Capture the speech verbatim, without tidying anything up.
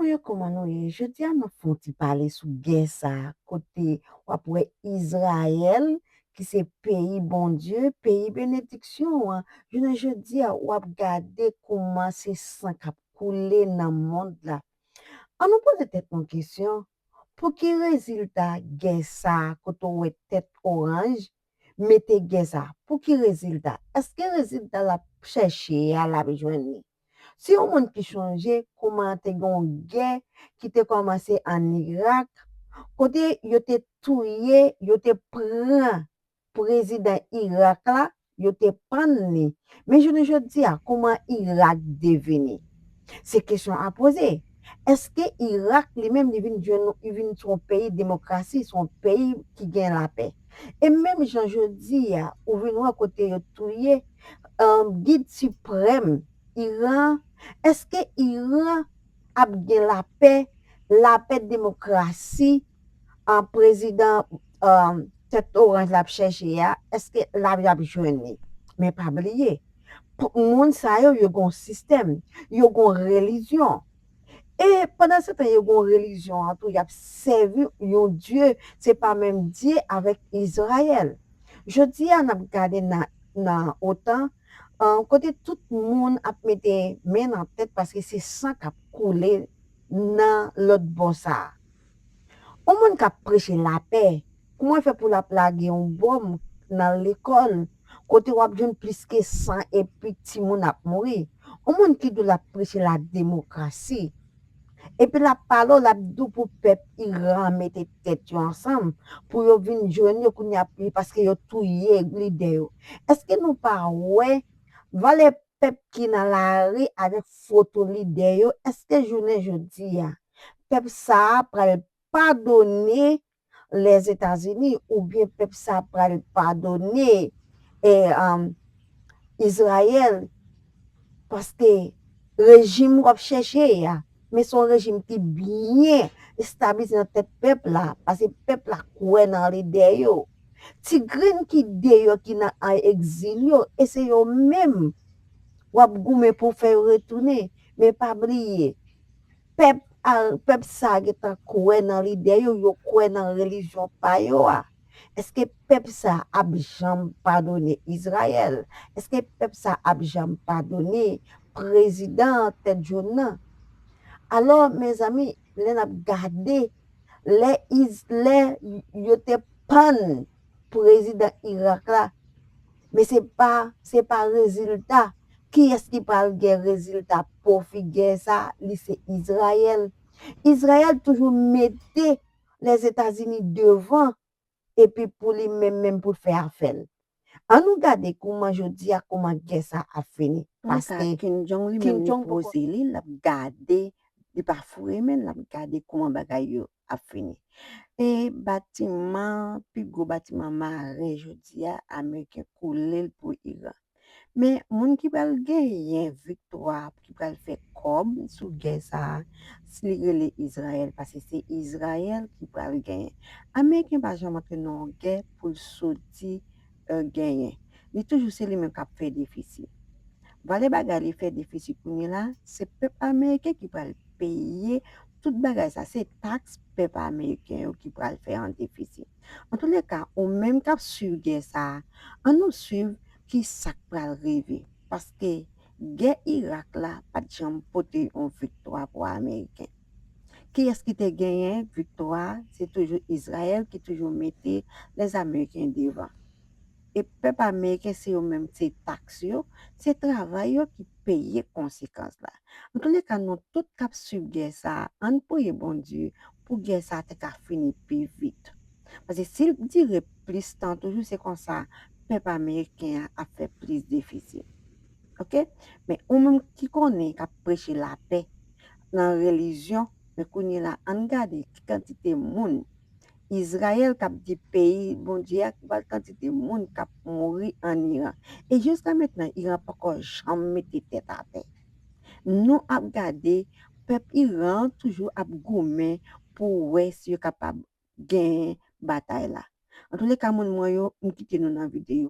Mesye, kòman nou ye? Jodi a, n ap fè yon ti pale sou gè sa a, kote w ap wè Izrayèl, ki se peyi Bondye, peyi benediksyon an, jounen jodi a, w ap gade kòman se san k ap koule nan mond la. Ann nou poze tèt nou kesyon, pou ki rezilta gè sa a, kote w wè tèt oranj, mete gè sa a? Pou ki rezilta? Èske rezilta l ap chèche a, l ap jwenn li? Si yon moun ki chonje kòman te gen yon gè ki te kòmanse ann Irak, kote yo te touye, yo te pran prezidan Irak la, yo te pann li. Men jounen jodi a, kòman Irak devini? Se kesyon a poze. Èske Irak li menm li vin jwenn, li vin se yon peyi demokrasi, se yon peyi ki gen lapè? E menm jan jodi a, ou vin wè kote yo touye, um, gid siprèm Iran, èske Iran ap gen lapè, lapè demokrasi, an prezidan, um, tèt oranj l ap chèche a, èske l ap, l ap jwenn li? Men pa bliye, pou moun sa yo, yo gen yon sistèm, yo gen yon relijyon. E pandan se tan, yo gen yon relijyon an tou, y ap sèvi yon dye, se pa menm Dye avèk Izrayèl. Jodi a, n ap gade nan, nan otan, an, kote tout moun ap mete men nan tèt paske se san k ap koule nan lòt bò sa a. Yon moun k ap preche lapè, kòman fè pou l ap lage yon bòm nan lekòl, kote w ap jwenn plis ke san epi timoun ap mouri? Yon moun ki di w l ap preche la demokrasi, epi l ap pale w, l ap di w pou pèp Iran mete tèt yo ansanm, pou yo vin jwenn yo kounye a, paske yo touye lidè yo. Èske nou pa wè valè pèp ki nan lari avèk foto lidè yo? Èske jounen jodi a, pèp sa a pral padone Lèzetazini, oubyen pèp sa a pral padone, e, um, Izrayèl? Paske rejim w ap chèche a, men se yon rejim ki byen estabilize nan tèt pèp la, paske pèp la kwè nan lidè yo. Ti grenn ki deyò, ki nan, an egzil yo, e se yo menm w ap goumen pou fè yo retounen. Men pa bliye, pèp a, pèp sa a gentan kwè nan lidè yo, yo kwè nan relijyon pa yo a. Èske pèp sa a ap janm padone Izrayèl? Èske pèp sa a ap janm padone prezidan tèt jòn nan? Alò, mezanmi, lè n ap gade, lè Iz-, lè yo te pann prezidan Irak la, men se pa, se pa rezilta. Kiyès ki pral gen rezilta pwofi gè sa? Li se Izrayèl. Izrayèl toujou mete Lèzetazini devan, epi pou li menm, menm pou l fè afè l. Ann nou gade kòman jodi a, kòman gè sa ap fini. Paske Kim Jong li menm li poze li, l ap gade, li pa foure men l, l ap gade kòman bagay yo ap fini. E batiman, pi gwo batiman maren jodi a, Ameriken koule l pou Iran. Men moun ki pral genyen viktwa, ki pral fè kòb sou gè sa a, si li rele Izrayèl, paske se Izrayèl ki pral genyen. Ameriken pa janm antre nan yon gè pou l soti, e, genyen. Li toujou se li menm k ap fè defisi. Valè bagay li fè defisi kounye la, se pèp ameriken ki pral peye tout bagay sa. Se taks pèp ameriken yo ki pral fè an defisi. Antouleka, ou menm k ap swiv gè sa a, ann nou swiv ki sa k pral rive. Paske gè Irak la pa t janm pote yon viktwa pou Ameriken. Kiyès ki te genyen viktwa a? Se toujou Izrayèl ki toujou mete Lèzameriken devan. E pèp ameriken, se yo menm, se taks yo, se travay yo ki peye konsekans la. Antouleka, nou tout k ap swiv gè sa a, ann priye Bondye pou gè sa a te ka fini pi vit. Paske si l dire plis tan toujou, se konsa pèp ameriken an ap fè plis defisi. Oke? Men ou menm ki konnen k ap preche lapè nan relijyon, men kounye la, ann gade ki kantite moun Izrayèl k ap di peyi Bondye a, ki pral kantite moun k ap mouri an Iran. E jiska mentnan, Iran poko janm mete tèt atè. Nou ap gade, pèp Iran toujou ap goumen pou wè si yo kapab genyen batay la. Antouleka, moun mwen yo, m kite nou nan videyo.